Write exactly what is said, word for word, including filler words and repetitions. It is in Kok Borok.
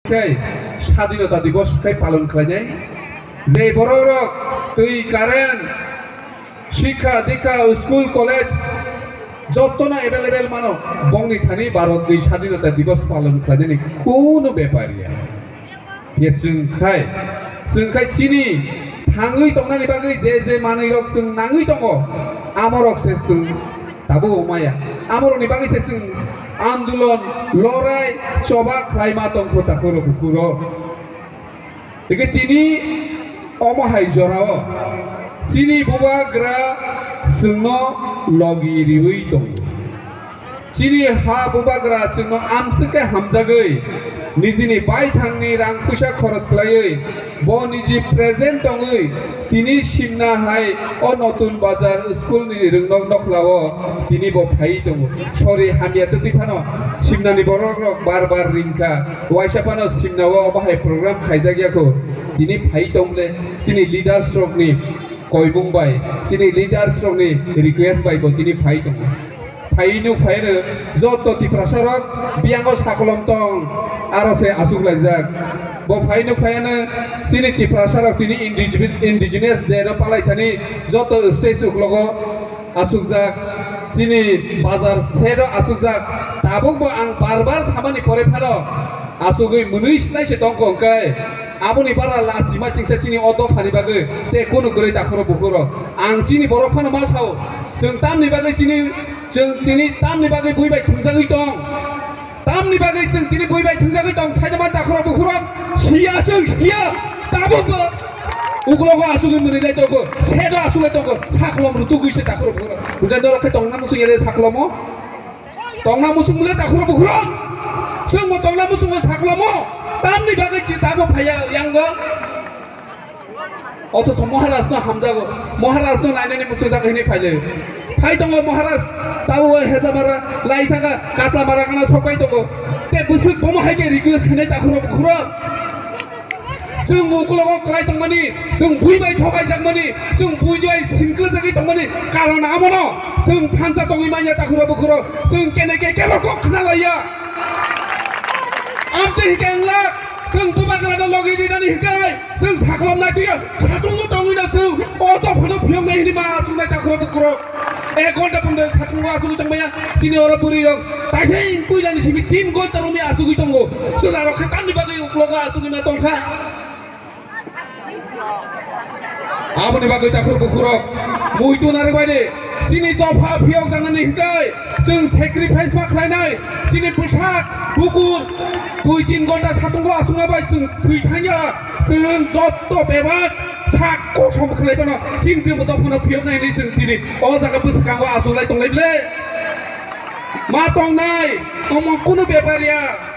Khai Sadinota Dibos khai palon khlainai. Je bororok twi, current, shikha dikha, school, college jottono available mano, bongni thani Bharatni Sadinota Dibos palon khlainani kunu bepar ya. Ye chwng khai, chwng khai chini thangwi tongnani bagwi je je manwirok chwng nangwi tongo, amorok se chwng tabuk maya. Amorokni bagwi se chwng andolon, lorai, choba khlaima tongkho takhoro bukhuro. Hingke tini omo hai jorao chini bubagra chwngno logi riwi tongo. Chini ha bubagra chwngno amswk khe hamjagwi, nijini baithangni rang puisa khoros khlaiwi, bo niji present tongwi, tini Simna hai o Notun Bazar school ni rwngnok nokhlao tini bo phaiwi tongo. Sorry, hamya twtwi phano Simnani borok rok bar bar ringkha, waisa phano Simna o omo hai program khaijak ya kho, tini phaiwi tong bole chini leaders rokni koimung bai, chini leaders rokni request bai bo tini phaiwi tongo. Phainu phainu joto Tiprasa rok biyango sakolom tong, aro se asuk laijak. Bo phainu phaianu chini Tiprasa rok tini indige-, indigenous day no palai thani joto stage uklogo asukjak, chini bazar sero asukjak. Tabuk bo ang bar bar samani pore phano asugwi mwnwi sinai se tongkho hwnkhe aboni bara lachima singsa chini o dophani bagwi tei kunu kwrwi takhoro bukhuro. Ang chini borok phano ma sao, chwng tamni bagwi chini, chwng tini tamni bagwi bui bai thwngjagwi tong? Tamni bagwi chwng tini bui bai thwngjagwi tong? Saida man takhoro bukhuro siya, chwng siya. Tabuk bo uklogo asugwi mwnwi lai tongo, sedo asugwi tongo, saklom rutugwi se takhoro bukhuro. Hwnkhe norok khe tongna muchung yale saklomo? Tongna muchung mwnwi takhoro bukhuro? Chwngbo tongna muchungo saklomo? Tamni bagwi tabuk phaiya yango? Othocho Maharaj no hamjago, Maharaj no nainani muchungjak hwnwi phailai. Phai tongo Maharaj, tabuk Hezamara lai thangkha, Katlamara gana sokpai tongo. Tei bwswk bomo hai khe request khainai takhoro bukhuro. Chwng uklogo kwlai tongmani, chwng bui bai thokaijak mani, chwng bui bai sinkla jagwi tongmani karon abono chwng thansa tongwi manya takhoro bukhuro, chwng kene khe kebo kok khna laiya. Amtwi hwnkhe wngla, chwng bubagrano logi rinani hwnkhe chwng saklom nai tuya, satungo tongwi no chwng o dophano phiyoknai hwnwi ma achuknai takhoro bukhuro. Ek ghonta pondro satungo achugwi tongmaya, chini oro bwrwi rok taising puilani simi tin ghonta romwi achugwi tongo. Chwla rok khe tamni bagwi uklogo achugwi ma tongkha. Aboni bagwi takhor bukhurok muitu narwkbaidi chini dopha phiyok janani hwnkhe chwng sacrifice ma khlainai, chini bwsak bukur dui tin ghonta satungo aswkna bai chwng thwi thangya, chwng jotto bebak sak kosom khlai phano chini dophano phiyoknai hinwi chwng tini o jaga bwskango aswk lai tonglai ble. Ma tongnai, omo kunu bepar ya.